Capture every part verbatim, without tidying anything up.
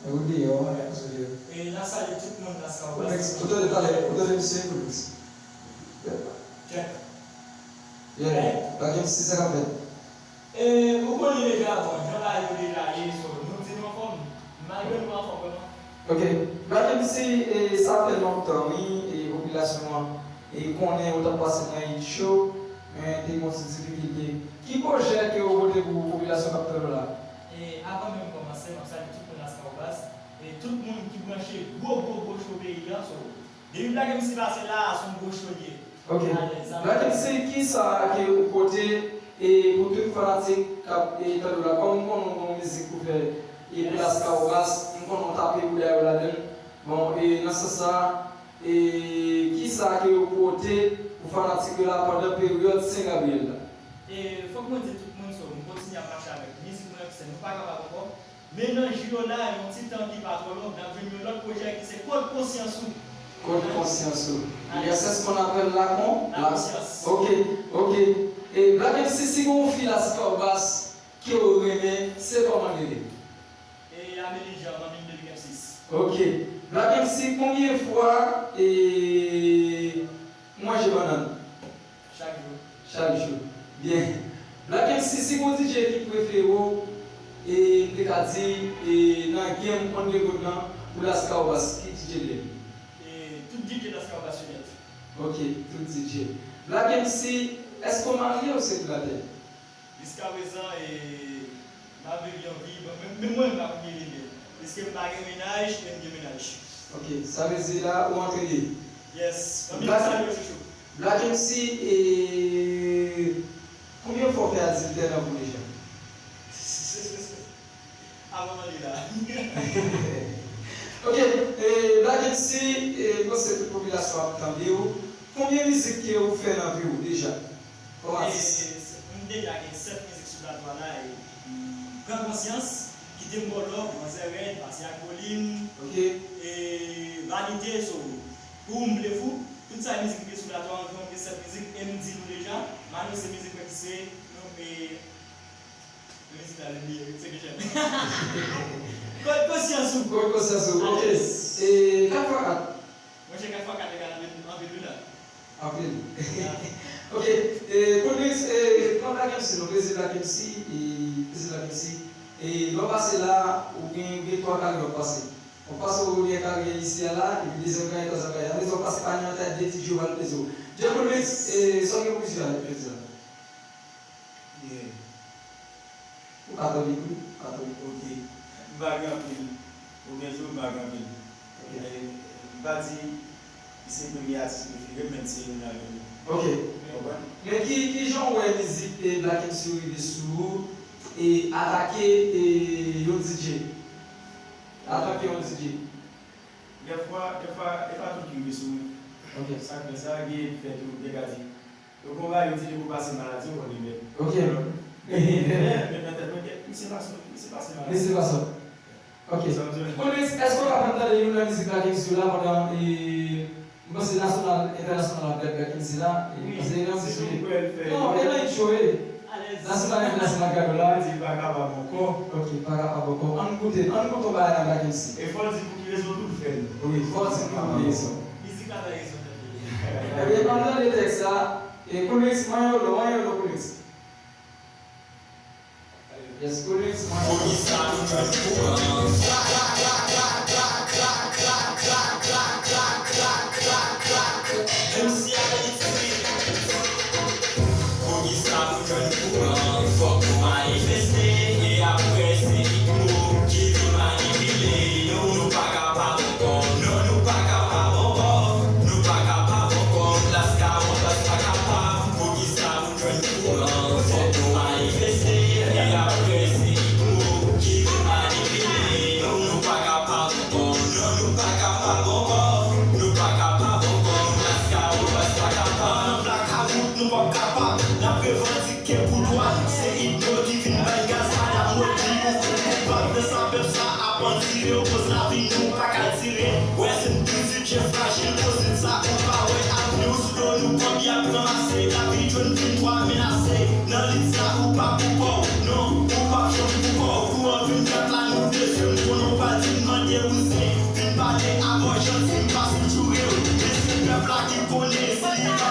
Ou deyò, ou deyò. E n ap salye tout moun nan Skyrock. Ou tande pale, ou tande misye, Cool Mix. Yeah. Black M C, sa k ap fèt? E, ou konnen deja, bon, jan bagay yo deja ye, so, nou di nou anfòm, malgre nou pa anfòm vrèman. Ok. Black M C, e, sa fè lontan, wi, e popilasyon an, e konnen ou t ap pase nan hit show, men te gen yon ti difikilte. Ki pwojè ke ou pote pou popilasyon k ap tande w la? E, avan menm kòmanse, m ap salye tout moun nan Skyrock. E tout moun ki branche gwo, gwo, gwo show peyi a, so, depi Black M C pase la, se yon gwo show li ye. Ok. Black M C, kisa ke ou pote, e, pou tout fanatik k ap, e, tande w la? Kòm m konnen w gen yon mizik pou fè, e, pou Las Caobas, m konnen w tape bouda yo ladan l. Bon, e, nan sans sa, e, kisa ke ou pote pou fanatik yo la pandan peryòd Sen Gabriyèl la? E, fòk mwen di tout moun, so, m kontinye ap mache avèk mizik mwen, se nou pa kapab ankò. Men nan jou yo la, yon ti tan ki pa twò long, n ap jwenn yon lòt pwojè ki se Kòd Konsyans Ou. Kòd Konsyans Ou. Yes, èske n apèl la kon? La Konsyans. Ok, ok. E Black M C, si gen yon fi Las Caobas ke w renmen, se kòman li rele? E Amelie Jean, manmi m depi m sis. Ok. Black M C, konbyen fwa, e, ou manje bannann? Chak jou. Chak jou. Byen. Black M C, si gon D J ki prefere w, e, m te ka di, e, nan game underground nan, pou Las Caobas, ki D J l ye? E, tout D J Las Caobas yo nèt. Ok, tout D J. Black M C, èske w marye ou selibatè? Jiskaprezan, e, m ap viv yon vi, bon, men, men mwen, m pa konn gen limyè. Piske m pa gen mennaj, men m gen mennaj. Ok, sa vle di la, ou antre de. Yes, fanmi m salye w, chouchou. Black M C, e, konbyen fwa w fè adiltè nan vi w deja? Avan m ale la. Ok, e, Black M C, e, m panse tout popilasyon ap tande w. Konbyen mizik ke ou fè nan vi w deja? Kòm atis. E, m deja gen sèt mizik sou plato a la, e, Pran Konsyans, Kite m ba w love, Manzè Rèd, Pase ak Bolin, ok, e, Vanite, so, Pou ou m vle fou, tout sa e mizik ki gen sou plato a, anviwon gen sèt mizik, e m di nou deja, m anonse mizik mwen ki se, nou, e, mizik la, li bliye, se ki jan. Kòd Konsyans Ou. Kòd Konsyans Ou, ok. E, kat fwa kat. Monchè, kat fwa kat egal anpil, anpil, wi la. Anpil. Ok. E, Cool Mix, e, pran Black M C, non, plezi Black M C, e, plezi Black M C. E, lè w pase la, ou gen, gen twa karyè w pase. Ou pase premye karyè isi a la, epi dezyèm karyè, twazyèm karyè. Apre sa, ou pase pa nan tèt de ti jwe w al plezi w. Djè Cool Mix, e, sa w gen pou di a, jodi a? Yeah. Ou katolik, wi, ou katolik. Ok. M pa gen anpil. Ou byen di w, m pa gen anpil. Ok. E, m pa di li se premye atis prefere m, men se youn nan yo. Ok. Ou konprann? Men ki, ki jan w wè mizik, e, Black M C rive sou ou, e atake, e, yon D J? Atake yon D J. Dèfwa, dèfwa, e pa tout ki rive sou mwen. Ok. Sa k fè sa, gen fè tou, gen ka di. Yo konn ba yo di depi w pase maladi, w konn li menm. Ok. Men, men, men, men, men, misye pase, misye pase maladi. Misye pase. Ok. Sa w di? Cool Mix, èske w kapab tande youn nan mizik Black M C yo la pandan, e, m panse nasyonal, entènasyonal ap gade Black M C la, e, wi, paske e nan se mizik nou pral fè. Non, e nan intro, e. Alèz. Nasyonal, entènasyonal ap gade w la. Li di l pa kapab ankò. Ok, pa kapab ankò. Ann koute, ann koute yon bagay nan Black M C. E fò l di pou ki rezon tou l fè l. Wi, fò l di pou ki rezon. Mizik la bay rezon tèt li. Ebyen, ann tande tèks la. E Cool Mix, mwen yo lo, mwen yo lo Cool Mix. Yes, Cool Mix, mwen yo lo. Poukisa nou jwenn kouran? M C Ayiti. Poukisa nou jwenn kouran? Fòk nou manifeste, e apre se Igbo ki vin manipile nou. Nou pa kapab ankò, non, nou pa kapab ankò, nou pa kapab ankò. Las Caobas pa kapab, poukisa nou jwenn kouran? Fòk nou manifeste, e apre se Igbo ki vin manipile nou. Nou pa kapab ankò, non, nou pa kapab ankò, nou pa kapab ankò. Las Caobas pa kapab. Nan blakawout, nou p ap kapab, n ap revandike. Ke pou dwa nou, se Igbo ki vin bay gaz, madanm Rodrigo fout koupab. Nan sa pèp sa ap andire, w koz lavi nou pa ka dire. Wè se n tou sijè frajil, koz lit sa ou pa wè avni w sou do nou, kòb y ap ranmase, lavi jwenn vin twa menase. Nan lit sa ou pa pou kò w, non, ou p ap janm pou kò w. Kouran vennkat la nou bezwen, m konnen w pa di m Chanti m pa sou joure w, men se pèp la ki konnen si li pa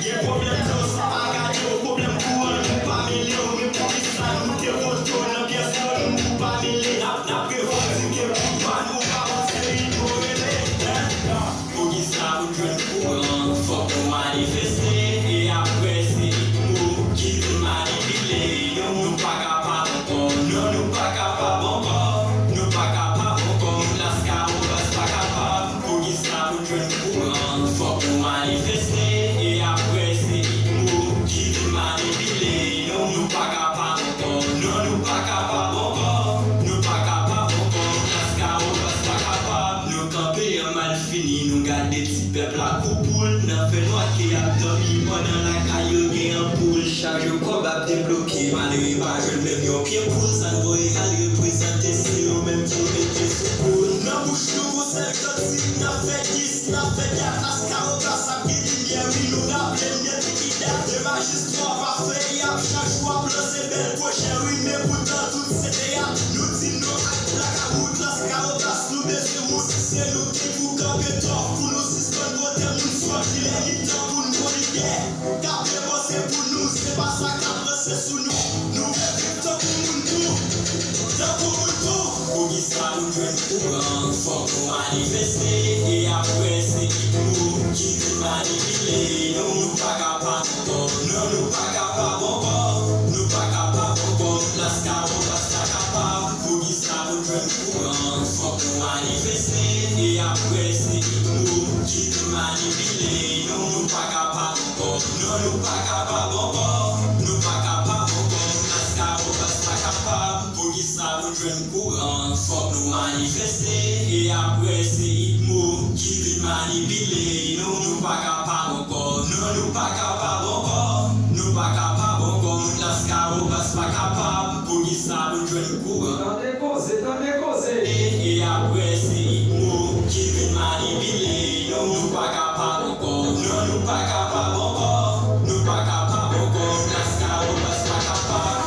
gen pwoblèm dlo, sa pa gade w, pwoblèm kouran, nou pa mele w, men poukisa nou te vote w nan pyès dlo nou pou pa mele, n ap, n ap revandike pouvwa nou pa yon seri dlo rele, hein? Poukisa pou n jwenn kouran, fòk nou manifeste, e apre se Itmo ki vin manipile nou, nou pa kapab ankò, non, nou pa kapab ankò, nou pa kapab ankò, moun Laskawobas pa kapab. Poukisa pou n jwenn kouran, fòk nou manifeste, e apre se Itmo ki vin manipile nou, nou pa kapab ankò, non, nou pa kapab ankò, nou pa kapab ankò, moun Laskawobas pa kapab. Nou kanpe an malfini, nou gade ti pèp la kou poul nan fènwa ke y ap dòmi pandan lakay yo gen anpoul. Chak jou kòb ap debloke, malere pa jwenn menm yon pye poul, sa n voye al reprezante se yo menm ki yo mete sou kou. Nan bouch nou gon sèl kantik, n ap fè dis, n ap fè dat, Laskawobas ap gen limyè, wi, nou raple n de tout ki dat. De majistra pa fè y ap chak jou ap lanse bèl pwojè, wi, men poutan tout se teyat. Nou di non ak blakawout, Laskawobas nou bezwen wout. Se nou ki pou kanpe tòf pou nou sispann vote moun sòt. Li lè li tan pou n pran lidè k ap depanse pou nou. Se pa sa k ap ranse sou nou. Nou vle viv tankou moun tou, tankou moun tou. Poukisa pou n jwenn kouran, fòk nou manifeste, e apre se Itmo ki vin manipile nou, nou pa kapab ankò, non, nou pa kapab ankò, nou pa kapab ankò, Laskawobas pa kapab. Poukisa pou n jwenn kouran, fòk nou manifeste, e apre se Itmo ki vin manipile nou, nou pa kapab ankò, non, nou pa kapab ankò, nou pa kapab ankò, Laskawobas pa kapab. Poukisa pou n jwenn kouran, fòk nou manifeste, e apre se Itmo ki vin manipile nou, nou pa kapab ankò, non, nou pa kapab ankò, nou pa kapab ankò, moun Laskawobas pa kapab. Poukisa pou n jwenn kouran? Tande koze, tande koze. E, e apre se Itmo ki vin manipile nou, nou pa kapab ankò, non, nou pa kapab ankò, nou pa kapab ankò, Laskawobas pa kapab.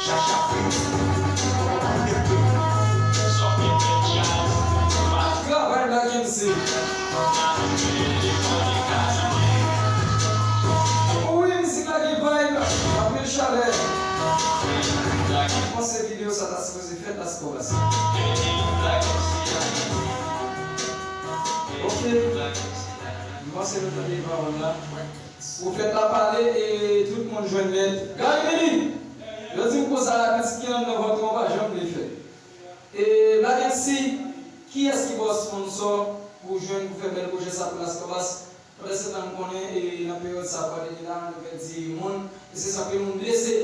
Chacha Prince, Sòfè Fè Djaz, Mat Travay Black M C. Wi, mizik la gen vibe, anpil chalè. Mwen panse videyo sa ta sipoze fèt Laskawobas. Ok. Mwen panse nou tande pawòl la. Pwofèt la pale e tout moun jwenn nèt. Gary Mini! Yo di m konsa, pitit ki anndan vant ou an pa janm vle fè. E Black M C, kiyès ki ba w sponsò pou jwenn pou fè bèl pwojè sa pou Laskawobas? Pandansetan, m konnen, e, nan peryòd sa, Kwadènye la, nou pèdi moun, e se sa, anpil moun blese.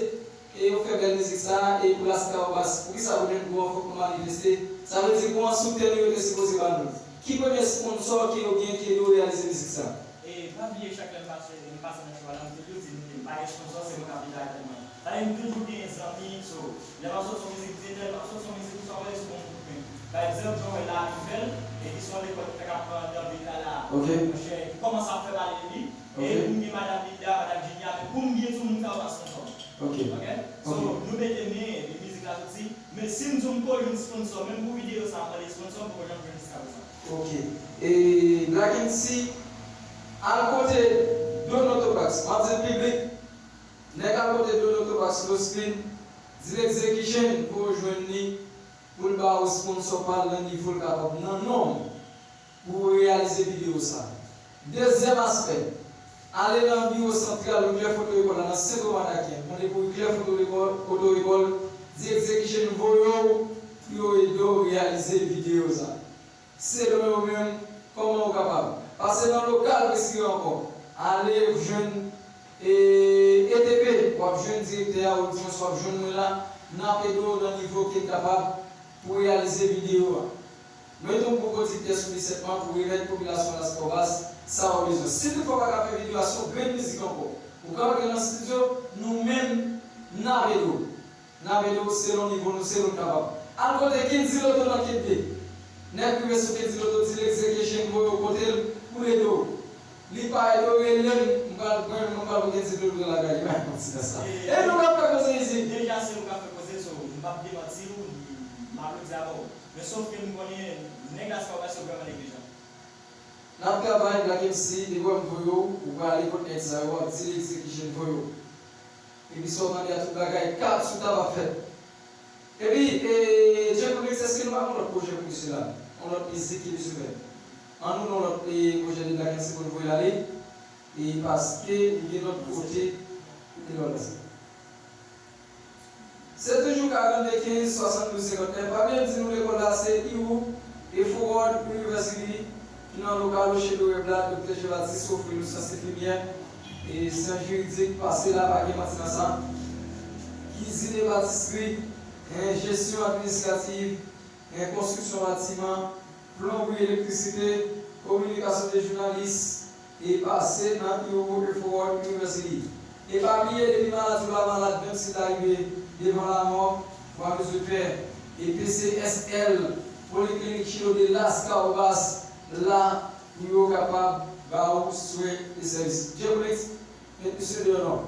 E yo fè bèl mizik sa, e pou Laskawobas. Poukisa pou jwenn kouran fòk nou manifeste? Sa vle di kouran sou tè nou yo te sipoze ba nou. Ki premye sponsò ke yo gen ki ede w reyalize mizik sa? E pa bliye, chak lè m pase, m pase nan show a la, m toujou di nou, m pa gen sponsò, se mwen k ap viv avèk mwen. Sa vle di m toujou genyen zanmi, so, lè m ap sòti yon mizik, m di, lè m ap sòti yon mizik, ou sa wè se bon moun pou mwen. Pa egzanp, jan w wè la, nou fè l, e ki se yon lekòl ki fèk ap pran nan vil la la. Ok. Monchè, ki kòmanse ap fè pale de li. Ok. E pou m gen madanm Linda, madanm Junior, pou m gen tou moun sa yo pa sponsò. Ok. Ok? So, ok, nou mete men, epi mizik la soti. Men si m di w m ko jwenn sponsò, menm pou videyo sa, m mande sponsò, m poko janm jwenn jiska prezan. Ok. E Black M C, al kote Dono Tobax. M ap di l piblik, nèg al kote Dono Tobax, Lospin, di l Execution pou w jwenn li, pou l ba w sponsò pa l nan nivo l kapab, nan non w, pou w reyalize videyo sa. Dezyèm aspè, ale nan biwo santral Eclair Photo École la, nan Sent Domen Aken, mande pou Eclair Photo École, Photo École, di Execution voye w pou yo ede w reyalize videyo sa. Selon yo menm, kòman ou kapab? Pase nan lokal Preskri ankò. Ale jwenn, e, E T P, w ap jwenn direktè a, odyans, w ap jwenn mwen la. N ap ede w nan nivo ke n kapab pou reyalize videyo a. Mwen tou, m poko di pyès sou li senpman pou remèt popilasyon Laskawobas sa yo bezwen. Si toutfwa w pa ka fè videyo a, se yon grenn mizik ankò. Ou ka antre nan estidyo, nou menm, n ap ede w. N ap ede w selon nivo nou, selon n kapab. Al kote Kendy Loto nan Kendy. Nèg rive sou Kendy Loto, di l Execution voye w kote l pou l ede w. Li pa ede w, rele m, m pral pran, m pral pou Kendy Loto lakay li, bay kontinans la. E nou k ap fè koze isit. Deja se nou k ap fè koze, so, m p ap demanti w, li, li M aplodi avè w. Men sof ke m konnen nèg Lascaux yo vrèman neglijan. N ap travay, Black M C, depi w wè m voye w, ou prale kot nèg sa yo, w ap di li se ki jan m voye w. Epi sa w mande a, tout bagay, kat sou tab ap fèt. Epi, e, Djeko Mix, èske nou pa gen yon lòt pwojè pou misye la? Yon lòt mizik ke misye fè? Ann nou nan yon lòt, e, pwojè de Black M C pou nou voye l ale. E paske li gen lòt kote pou li ale. Se toujou karannde kenz swasanndouz senkantnèf. Pa bliye m di nou lekòl la se Hero Forward University ki nan lokal Rocher Doré Plat, Doktè Jean Baptiste ofri nou syans enfimyè e syans jiridik. Pase la, pa gen manti nan sa. Kizin e patisri, en, jesyon administrativ, en, konstriksyon batiman, plonbri, elektrisite, kominikasyon de jounalis, e pase nan Hero Forward University. E pa bliye, depi maladi w la malad, menm si l ta rive devan lamò, w pa bezwen pè. E P C S L, Poliklinik Chilo de Las Caobas, la pou yo kapab ba w swen e sèvis. Djeko Mix, met misye deyò non.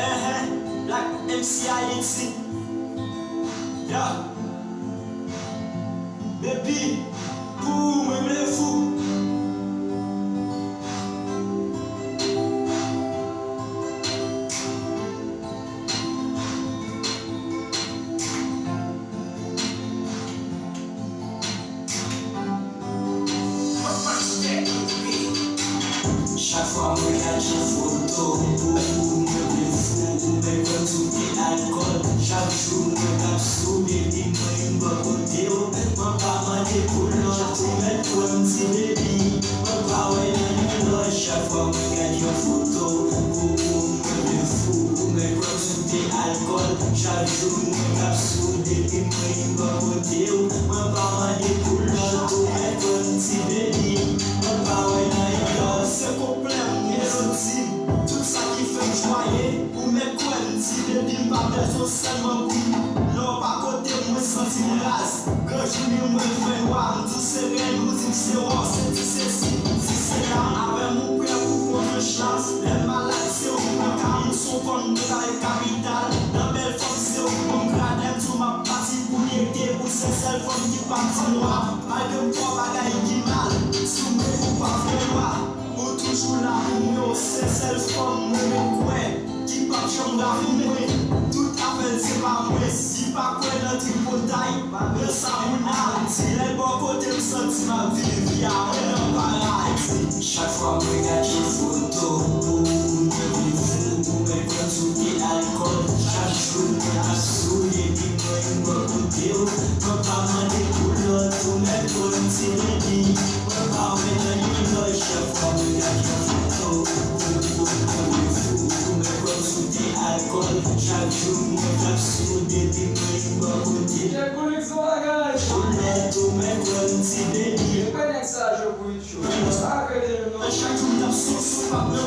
Ehn, Black M C Ayiti. Yeah. Baby, pou ou mwen vle fou. Chak fwa mwen gade yon foto pou ou, mwen vle fou, ou mèt kwè m sou te alkòl. Chak jou mwen t ap sou, depi mwen rive bò kote w, mwen pa mande pou lòt, ou mèt kwè m ti baby, mwen pa wè nan yon lòt. Chak fwa mwen gade yon foto pou ou, mwen vle fou, ou mèt kwè m sou te alkòl. Chak jou mwen t ap sou, depi mwen rive bò kote w, mwen pa mande pou lòt, ou mèt kwè m ti baby, mwen pa wè nan yon lòt. Se konplè m, melodi m, tout sa ki fè m jwaye, ou mèt kwè m ti baby, m pa bezwen sèlman pou lè w pa kote m, mwen santi m raz. Gran jounen mwen fè nwa, m di w se rèn, ou di m se wò, se ti sesi, ti sela. Avè m ou prè pou pran tranch la. Lè m malad se ou k pran ka m, ou se yon fanm de la kapital. Nan bèl fanm se ou k ban m grad, lè m di w m ap pati pou n ede, ou se sèl fanm ki pa m di nwa. Malgre m fè yon bagay ki mal, si w mwen ou pa fè nwa. Ou toujou la pou mwen, ou se sèl fanm mwen mèt kwè ki p ap janm ravi mwen. Tout afè l se pa mwen, si pa kwè nan tripotay, nan sa moun nan di lè l bò kote m santi m ap viv vi a mwen nan paradi. Chak fwa mwen gade yon foto pou ou, mwen vle fou, ou mèt kwè m sou te alkòl. Chak jou mwen ap sou, depi mwen rive bò kote w, mwen pa mande pou lòt, ou mèt kwè m ti baby, mwen pa wè nan yon lòt. Chak fwa mwen gade yon foto pou ou, mwen vle fou, ou mèt kwè m sou te alkòl. Chak jou mwen t ap sou, depi mwen rive bò kote. Djeko Mix, yon bagay. Ou mèt, ou mèt kwè m ti baby. Epa nèg sa yo pou Chak jou m t ap sou, sou, p ap nan